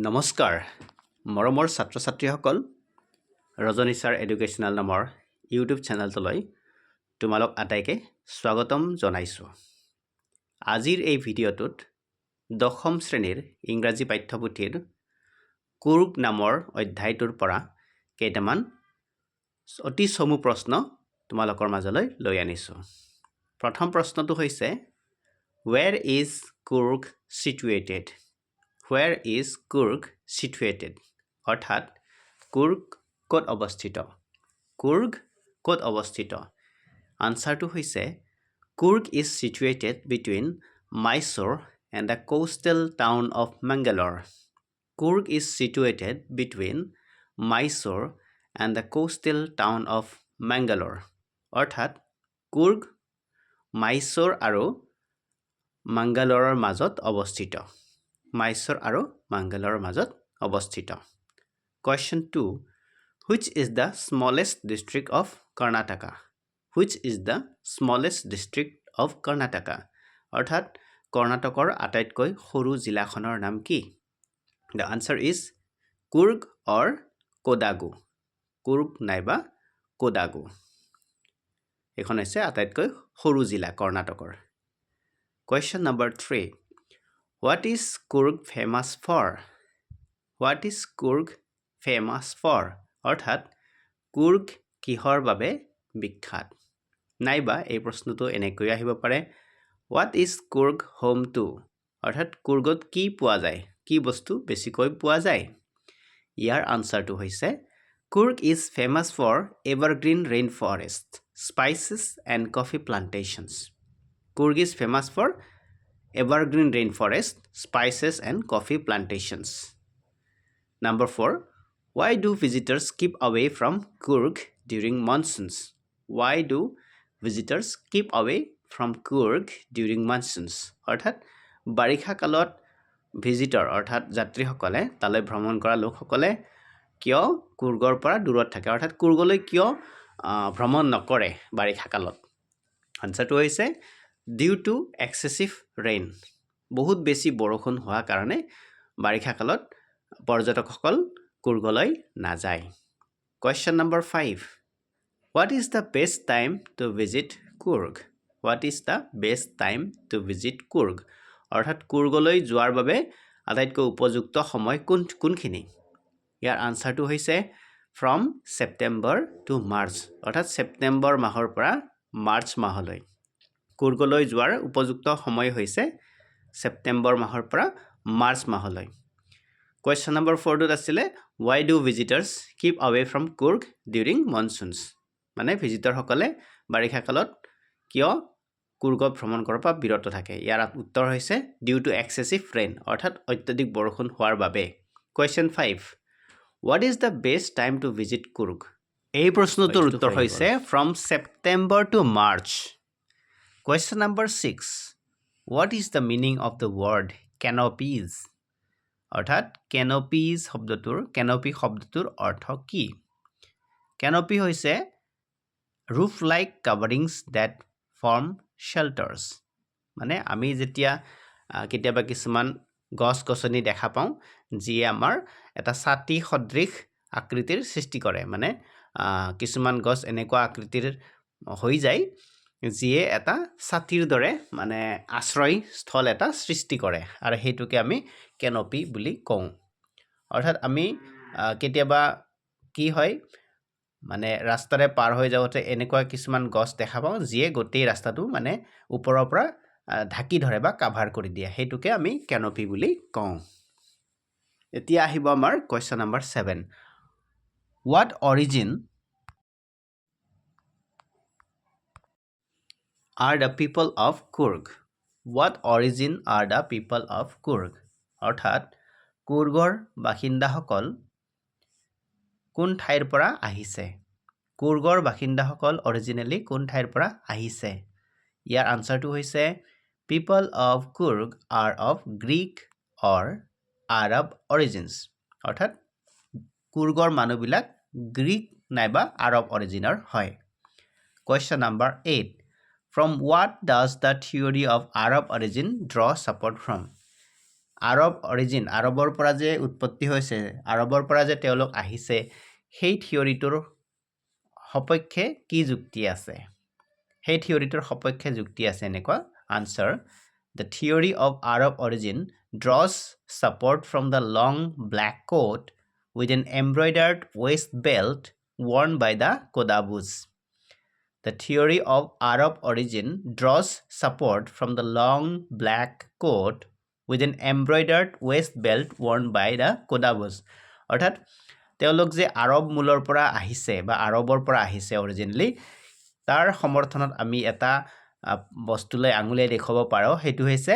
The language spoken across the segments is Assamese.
নমস্কাৰ মৰমৰ ছাত্ৰ ছাত্ৰীসকল, ৰজনী ছাৰ এডুকেশ্যনেল নামৰ ইউটিউব চেনেলটোলৈ তোমালোক আটাইকে স্বাগতম জনাইছোঁ। আজিৰ এই ভিডিঅ'টোত দশম শ্ৰেণীৰ ইংৰাজী পাঠ্যপুথিৰ কুৰ্গ নামৰ অধ্যায়টোৰ পৰা কেইটামান অতি চমু প্ৰশ্ন তোমালোকৰ মাজলৈ লৈ আনিছোঁ। প্ৰথম প্ৰশ্নটো হৈছে, "Where is Coorg situated?" "Where is Coorg situated?" অৰ্থাৎ কুৰ্গ ক'ত অৱস্থিত? কুৰ্গ ক'ত অৱস্থিত? আনচাৰটো হৈছে, Coorg is situated between Mysore and the coastal town of Mangalore. Coorg is situated between Mysore and the coastal town of Mangalore. অৰ্থাৎ কুৰ্গ মাইচোৰ আৰু মাংগালোৰৰ মাজত অৱস্থিত। মাইচোৰ আৰু মাংগালোৰৰ মাজত অৱস্থিত। Question 2: Which is the smallest district of Karnataka? Which is the smallest district of Karnataka? অৰ্থাৎ কৰ্ণাটকৰ আটাইতকৈ সৰু জিলাখনৰ নাম কি? The answer is Coorg or Kodagu. Coorg নাইবা কোডাগু, এইখন হৈছে আটাইতকৈ সৰু জিলা কৰ্ণাটকৰ। Question number 3: What is Coorg famous for? What is Coorg famous for? অৰ্থাৎ কুৰ্গ কিহৰ বাবে বিখ্যাত? নাইবা এই প্ৰশ্নটো এনেকৈ আহিব পাৰে, "What is Coorg home to?" অৰ্থাৎ কুৰ্গত কি পোৱা যায়, কি বস্তু বেছিকৈ পোৱা যায়? ইয়াৰ আনচাৰটো হৈছে, Coorg is famous for evergreen rain forest, spices and coffee plantations. Coorg is famous for evergreen rain forest, spices and coffee plantations. Number 4: Why do visitors keep away from Coorg during monsoons? Why do visitors keep away from Coorg during monsoons? অৰ্থাৎ বাৰিষা কালত ভিজিটৰ অৰ্থাৎ যাত্ৰীসকলে, তালৈ ভ্ৰমণ কৰা লোকসকলে কিয় কুৰ্গৰ পৰা দূৰত থাকে, অৰ্থাৎ কুৰ্গলৈ কিয় ভ্ৰমণ নকৰে বাৰিষা কালত? আনচাৰটো হৈছে, ডিউ টু এক্সেচিভ ৰেইন। বহুত বেছি বৰষুণ হোৱাৰ কাৰণে বাৰিষা কালত পৰ্যটকসকল কুৰ্গলৈ নাযায়। Question number 5: What is the best time to visit Coorg? What is the best time to visit Coorg? অৰ্থাৎ কুৰ্গলৈ যোৱাৰ বাবে আটাইতকৈ উপযুক্ত সময় কোনখিনি? ইয়াৰ আনচাৰটো হৈছে, ফ্ৰম ছেপ্টেম্বৰ টু মাৰ্চ। অৰ্থাৎ ছেপ্টেম্বৰ মাহৰ পৰা মাৰ্চ মাহলৈ। কুৰ্গলৈ যোৱাৰ উপযুক্ত সময় হৈছে ছেপ্টেম্বৰ মাহৰ পৰা মাৰ্চ মাহলৈ। কুৱেশ্যন নম্বৰ ফ'ৰটোত আছিলে, "Why do visitors keep away from Coorg during monsoons?" মানে ভিজিটৰসকলে বাৰিষা কালত কিয় কুৰ্গত ভ্ৰমণ কৰাৰ পৰা বিৰত থাকে? ইয়াৰ উত্তৰ হৈছে, ডিউ টু এক্সেচিভ ৰেইন, অৰ্থাৎ অত্যধিক বৰষুণ হোৱাৰ বাবে। Question 5: What is the best time to visit Coorg? এই প্ৰশ্নটোৰ এইটো উত্তৰ হৈ গ'ল। হৈছে, from September to March. Question number 6: What is the meaning of the word canopies? অৰ্থাৎ কেনপিজ শব্দটোৰ, কেনপি শব্দটোৰ অৰ্থ কি? কেনপি হৈছে roof like coverings that form shelters. মানে আমি যেতিয়া কেতিয়াবা কিছুমান গছ গছনি দেখা পাওঁ, যিয়ে আমাৰ এটা ছাতি সদৃশ আকৃতিৰ সৃষ্টি কৰে, মানে কিছুমান গছ এনেকুৱা আকৃতিৰ হৈ যায়, যিয়ে এটা ছাতিৰ দৰে মানে আশ্ৰয়স্থল এটা সৃষ্টি কৰে আৰু সেইটোকে আমি কেনপি বুলি কওঁ। অৰ্থাৎ আমি কেতিয়াবা কি হয়, মানে ৰাস্তাৰে পাৰ হৈ যাওঁতে এনেকুৱা কিছুমান গছ দেখা পাওঁ, যিয়ে গোটেই ৰাস্তাটো মানে ওপৰৰ পৰা ঢাকি ধৰে বা কাভাৰ কৰি দিয়ে। সেইটোকে আমি কেনপি বুলি কওঁ। এতিয়া আহিব আমাৰ question number 7: What origin are the people of Coorg? What origin are the people of Coorg? অৰ্থাৎ কুৰ্গৰ বাসিন্দাসকল কোন ঠাইৰ পৰা আহিছে? কুৰ্গৰ বাসিন্দাসকল অৰিজিনেলি কোন ঠাইৰ পৰা আহিছে? ইয়াৰ আনচাৰটো হৈছে, people of Coorg are of Greek or Arab origins. অৰ্থাৎ কুৰ্গৰ মানুহবিলাক গ্ৰীক নাইবা আৰব অৰিজিনৰ হয়। Question number 8: From what does the theory of Arab origin draw support from? Arab origin, আৰবৰ পৰা যে উৎপত্তি হৈছে, আৰবৰ পৰা যে তেওঁলোক আহিছে, সেই থিয়ৰিটোৰ সপক্ষে কি যুক্তি আছে? সেই থিয়ৰিটোৰ সপক্ষে যুক্তি আছে এনেকুৱা। Answer: The theory of Arab origin draws support from the long black coat with an embroidered waist belt worn by the Kodavus. The theory of Arab origin draws support from the long black coat with an embroidered waist belt worn by the Kodavus. অৰ্থাৎ তেওঁলোক যে আৰব মূলৰ পৰা আহিছে বা আৰবৰ পৰা আহিছে অৰিজিনেলি, তাৰ সমৰ্থনত আমি এটা বস্তুলৈ আঙুলিয়াই দেখুৱাব পাৰোঁ। সেইটো হৈছে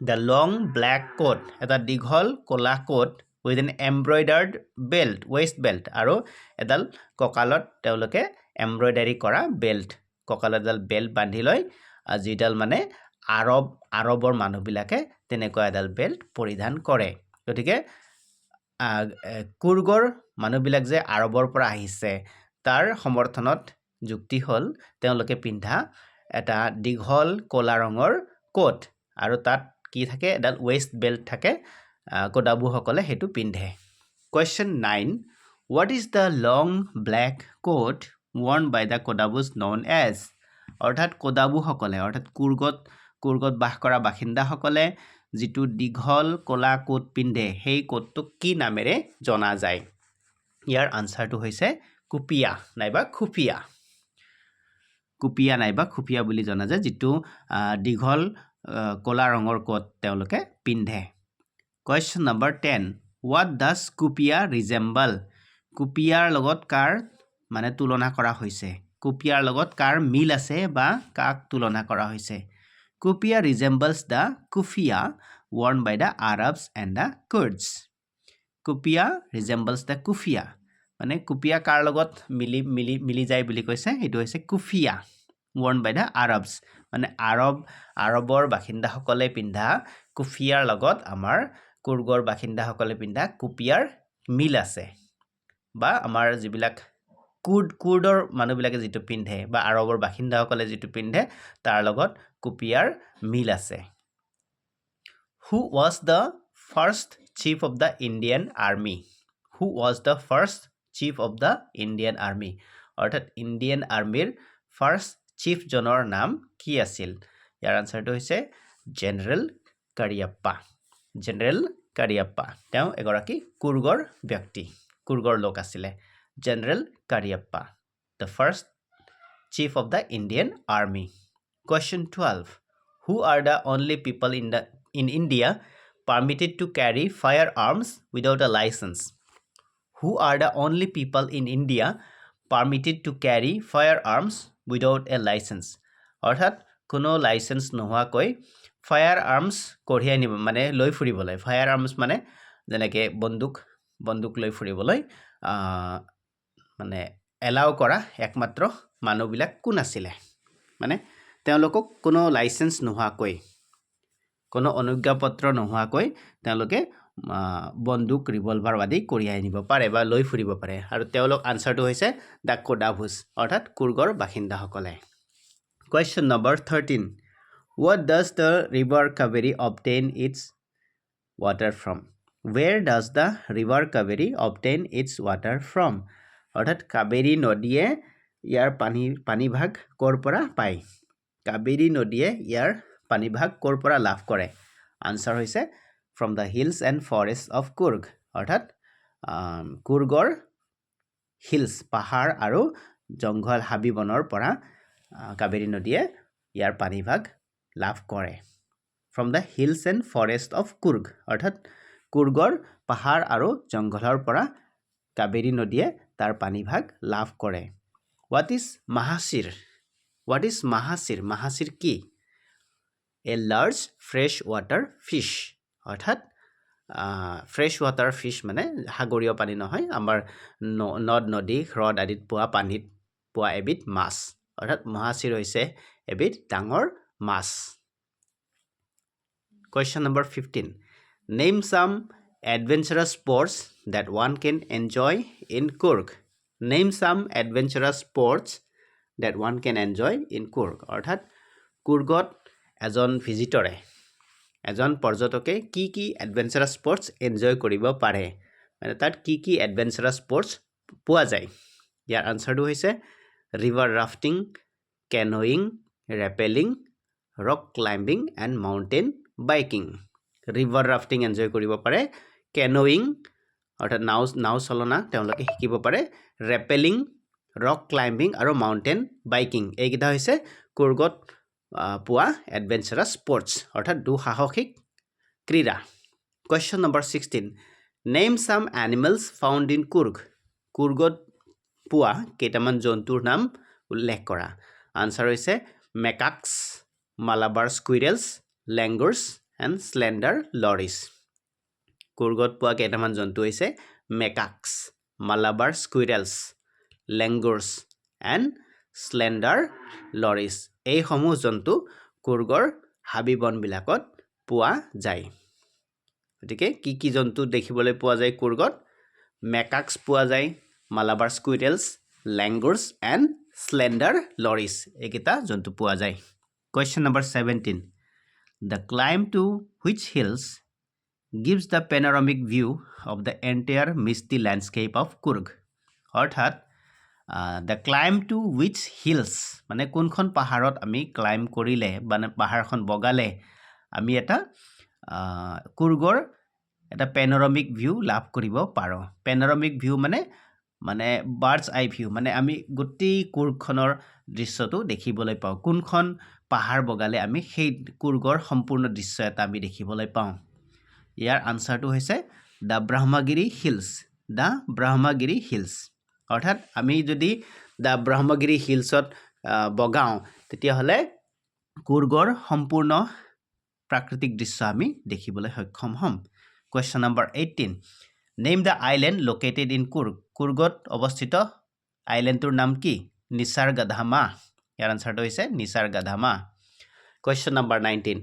the long black coat, এটা দীঘল ক'লা coat with an embroidered belt, waist belt, আৰু এডাল কঁকালত তেওঁলোকে এম্ব্ৰইডাৰী কৰা বেল্ট, কঁকালত এডাল বেল্ট বান্ধি লয়, যিডাল মানে আৰবৰ মানুহবিলাকে তেনেকুৱা এডাল বেল্ট পৰিধান কৰে। গতিকে কুৰ্গৰ মানুহবিলাক যে আৰবৰ পৰা আহিছে, তাৰ সমৰ্থনত যুক্তি হ'ল তেওঁলোকে পিন্ধা এটা দীঘল ক'লা ৰঙৰ কোট আৰু তাত কি থাকে? এডাল ৱেষ্ট বেল্ট থাকে। কোডাবুসকলে সেইটো পিন্ধে। Question 9: What is the long black coat worn by the Kodavus known as? অৰ্থাৎ কোডাবুসকলে, অৰ্থাৎ কুৰ্গত বাস কৰা বাসিন্দাসকলে যিটো দীঘল ক'লা কোট পিন্ধে, সেই কোটটোক কি নামেৰে জনা যায়? ইয়াৰ আনচাৰটো হৈছে কুপিয়া নাইবা খুফিয়া। কুপিয়া নাইবা খুফিয়া বুলি জনা যায়, যিটো দীঘল ক'লা ৰঙৰ কোট তেওঁলোকে পিন্ধে। Question number 10: What does kupia resemble? কুপিয়াৰ লগত কাৰ মানে তুলনা কৰা হৈছে? কুপিয়াৰ লগত কাৰ মিল আছে বা কাক তুলনা কৰা হৈছে? Kupia resembles the kufiya worn by the Arabs and the Kurds. Kupia resembles the kufiya, মানে কুপিয়া কাৰ লগত মিলি যায় বুলি কৈছে? সেইটো হৈছে kufiya worn by the Arabs, মানে আৰবৰ বাসিন্দাসকলে পিন্ধা কুফিয়াৰ লগত আমাৰ কুৰ্গৰ বাসিন্দাসকলে পিন্ধা কুপিয়াৰ মিল আছে, বা আমাৰ যিবিলাক কুৰ্দৰ মানুহবিলাকে যিটো পিন্ধে বা আৰবৰ বাসিন্দাসকলে যিটো পিন্ধে, তাৰ লগত কুপিয়াৰ মিল আছে। Who was the first chief of the Indian Army? Who was the first chief of the Indian Army? অৰ্থাৎ ইণ্ডিয়ান আৰ্মিৰ ফাৰ্ষ্ট চিফজনৰ নাম কি আছিল? ইয়াৰ আনচাৰটো হৈছে জেনেৰেল কাৰিয়াপ্পা। জেনেৰেল কাৰিয়াপ্পা, তেওঁ এগৰাকী কুৰ্গৰ ব্যক্তি, কুৰ্গৰ লোক আছিলে। General Cariappa, the first chief of the Indian Army. Question 12: Who are the only people in India permitted to carry firearms without a license? Who are the only people in India permitted to carry firearms without a license? অৰ্থাৎ কোনো লাইচেঞ্চ নোহোৱাকৈ ফায়াৰ আৰ্মছ কঢ়িয়াই নিব, মানে লৈ ফুৰিবলৈ, ফায়াৰ আৰ্মছ মানে যেনেকৈ বন্দুক লৈ ফুৰিবলৈ মানে এলাউ কৰা একমাত্ৰ মানুহবিলাক কোন আছিলে? মানে তেওঁলোকক কোনো লাইচেঞ্চ নোহোৱাকৈ, কোনো অনুজ্ঞাপত্ৰ নোহোৱাকৈ তেওঁলোকে বন্দুক, ৰিভলভাৰ আদি কঢ়িয়াই নিব পাৰে বা লৈ ফুৰিব পাৰে। আৰু তেওঁলোক আনচাৰটো হৈছে the কোডাভুজ, অৰ্থাৎ কুৰ্গৰ বাসিন্দাসকলে। Question number 13: What does the river Kaveri obtain its water from? Where does the river Kaveri obtain its water from? অৰ্থাৎ কাবেৰী নদীয়ে ইয়াৰ পানীভাগ ক'ৰ পৰা পায়? কাবেৰী নদীয়ে ইয়াৰ পানীভাগ ক'ৰ পৰা লাভ কৰে? আনচাৰ হৈছে from the hills and forest of Coorg. অৰ্থাৎ কুৰ্গৰ হিলছ, পাহাৰ আৰু জংঘল, হাবি বনৰ পৰা কাবেৰী নদীয়ে ইয়াৰ পানীভাগ লাভ কৰে। From the hills and forest of Coorg, অৰ্থাৎ কুৰ্গৰ পাহাৰ আৰু জংঘলৰ পৰা কাবেৰী নদীয়ে তাৰ পানীভাগ লাভ কৰে। What is mahseer? What is mahseer? মাহাচিৰ কি? A large fresh water fish. অৰ্থাৎ ফ্ৰেছ ৱাটাৰ ফিছ মানে সাগৰীয় পানী নহয়, আমাৰ নদ নদী, হ্ৰদ আদিত পোৱা, পানীত পোৱা এবিধ মাছ। অৰ্থাৎ মহাচিৰ হৈছে এবিধ ডাঙৰ মাছ। Question number 15: Name some adventurous sports that one can enjoy in Coorg. Name some adventurous sports that one can enjoy in Coorg. অৰ্থাৎ কুৰ্গত এজন ভিজিটৰে, এজন পৰ্যটকে কি কি এডভেঞ্চাৰাছ স্পৰ্টছ এনজয় কৰিব পাৰে, মানে তাত কি কি এডভেঞ্চাৰাছ স্পৰ্টছ পোৱা যায়? ইয়াৰ আনচাৰটো হৈছে river rafting, canoeing, rappelling, rock climbing and mountain biking. River rafting enjoy কৰিব পাৰে, কেনয়িং অৰ্থাৎ নাও চলনা তেওঁলোকে শিকিব পাৰে, ৰেপেলিং, ৰক ক্লাইম্বিং আৰু মাউণ্টেইন বাইকিং, এইকেইটা হৈছে কুৰ্গত পোৱা এডভেঞ্চাৰাছ স্পৰ্টছ অৰ্থাৎ দুঃসাহসিক ক্ৰীড়া। Question number 16, name some animals found in Coorg. কুৰ্গত পোৱা কেইটামান জন্তুৰ নাম উল্লেখ কৰা। আনচাৰ হৈছে macaques, Malabar squirrels, langurs and slender loris. কুৰ্গত পোৱা কেইটামান জন্তু হৈছে macaques, Malabar squirrels, langurs and slender loris. এইসমূহ জন্তু কুৰ্গৰ হাবি বনবিলাকত পোৱা যায়। গতিকে কি কি জন্তু দেখিবলৈ পোৱা যায় কুৰ্গত? মেকাক্স পোৱা যায়, Malabar squirrels, langurs and slender loris, এইকেইটা জন্তু পোৱা যায়। Question number 17, the climb to which hills gives the panoramic view of the entire misty landscape of Coorg? অৰ্থাৎ the climb to which hills মানে কোনখন পাহাৰত আমি ক্লাইম্ব কৰিলে, মানে পাহাৰখন বগালে আমি এটা কুৰ্গৰ এটা পেনৰমিক ভিউ লাভ কৰিব পাৰোঁ। পেনৰমিক ভিউ মানে বাৰ্ডছ আই ভিউ, মানে আমি গোটেই কুৰ্গখনৰ দৃশ্যটো দেখিবলৈ পাওঁ। কোনখন পাহাৰ বগালে আমি সেই কুৰ্গৰ সম্পূৰ্ণ দৃশ্য এটা আমি দেখিবলৈ পাওঁ? ইয়াৰ আনচাৰটো হৈছে the Brahmagiri Hills, the Brahmagiri Hills. অৰ্থাৎ আমি যদি the Brahmagiri হিলছত বগাওঁ, তেতিয়াহ'লে কুৰ্গৰ সম্পূৰ্ণ প্ৰাকৃতিক দৃশ্য আমি দেখিবলৈ সক্ষম হ'ম। Question number 18, name the island located in Coorg. কুৰ্গত অৱস্থিত আইলেণ্ডটোৰ নাম কি? নিচাৰ্গাধামা। ইয়াৰ আনচাৰটো হৈছে নিচাৰ্গাধামা। Question number 19,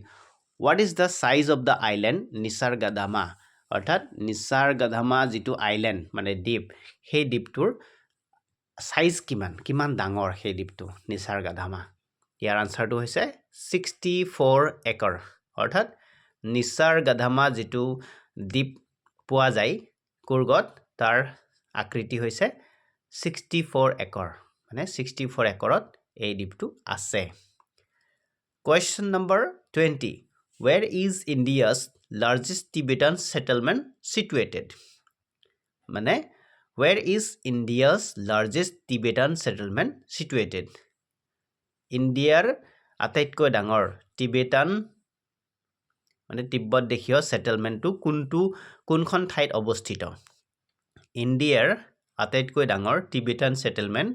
what is the size of the island Nisargadhama? অৰ্থাৎ নিচাৰ্গাধামা যিটো আইলেণ্ড মানে দ্বীপ, সেই দ্বীপটোৰ চাইজ কিমান, কিমান ডাঙৰ সেই দ্বীপটো নিচাৰ্গাধামা? ইয়াৰ আনচাৰটো হৈছে 64 একৰ। অৰ্থাৎ নিচাৰ্গাধামা যিটো দ্বীপ পোৱা যায় কুৰ্গত, তাৰ আকৃতি হৈছে 64 একৰ, মানে 64 একৰত এই দ্বীপটো আছে। Question number 20, where is India's largest Tibetan settlement situated? মানে where is India's largest Tibetan settlement situated? ইণ্ডিয়াৰ আটাইতকৈ ডাঙৰ টিবেটান মানে তিব্বত দেশীয় ছেটেলমেণ্টটো কোনখন ঠাইত অৱস্থিত? ইণ্ডিয়াৰ আটাইতকৈ ডাঙৰ টিবেটান ছেটেলমেণ্ট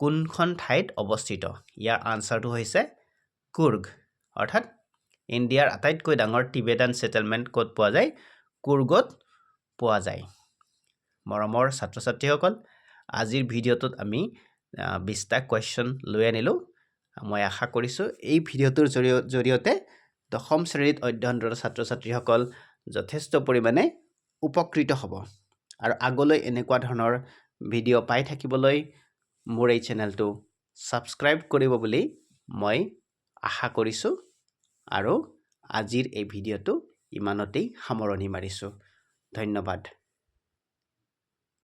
কোনখন ঠাইত অৱস্থিত? ইয়াৰ আনচাৰটো হৈছে কুৰ্গ। অৰ্থাৎ ইণ্ডিয়াৰ আটাইতকৈ ডাঙৰ টিবেটান ছেটেলমেণ্ট ক'ত পোৱা যায়? কুৰ্গত পোৱা যায়। মৰমৰ ছাত্ৰ ছাত্ৰীসকল, আজিৰ ভিডিঅ'টোত আমি 20টা কুৱেশ্যন লৈ আনিলোঁ। মই আশা কৰিছোঁ এই ভিডিঅ'টোৰ জৰিয়তে দশম শ্ৰেণীত অধ্যয়নৰত ছাত্ৰ ছাত্ৰীসকল যথেষ্ট পৰিমাণে উপকৃত হ'ব আৰু আগলৈ এনেকুৱা ধৰণৰ ভিডিঅ' পাই থাকিবলৈ মোৰ এই চেনেলটো ছাবস্ক্ৰাইব কৰিব বুলি মই আশা কৰিছোঁ আৰু আজিৰ এই ভিডিঅ'টো ইমানতেই সামৰণি মাৰিছোঁ। ধন্যবাদ।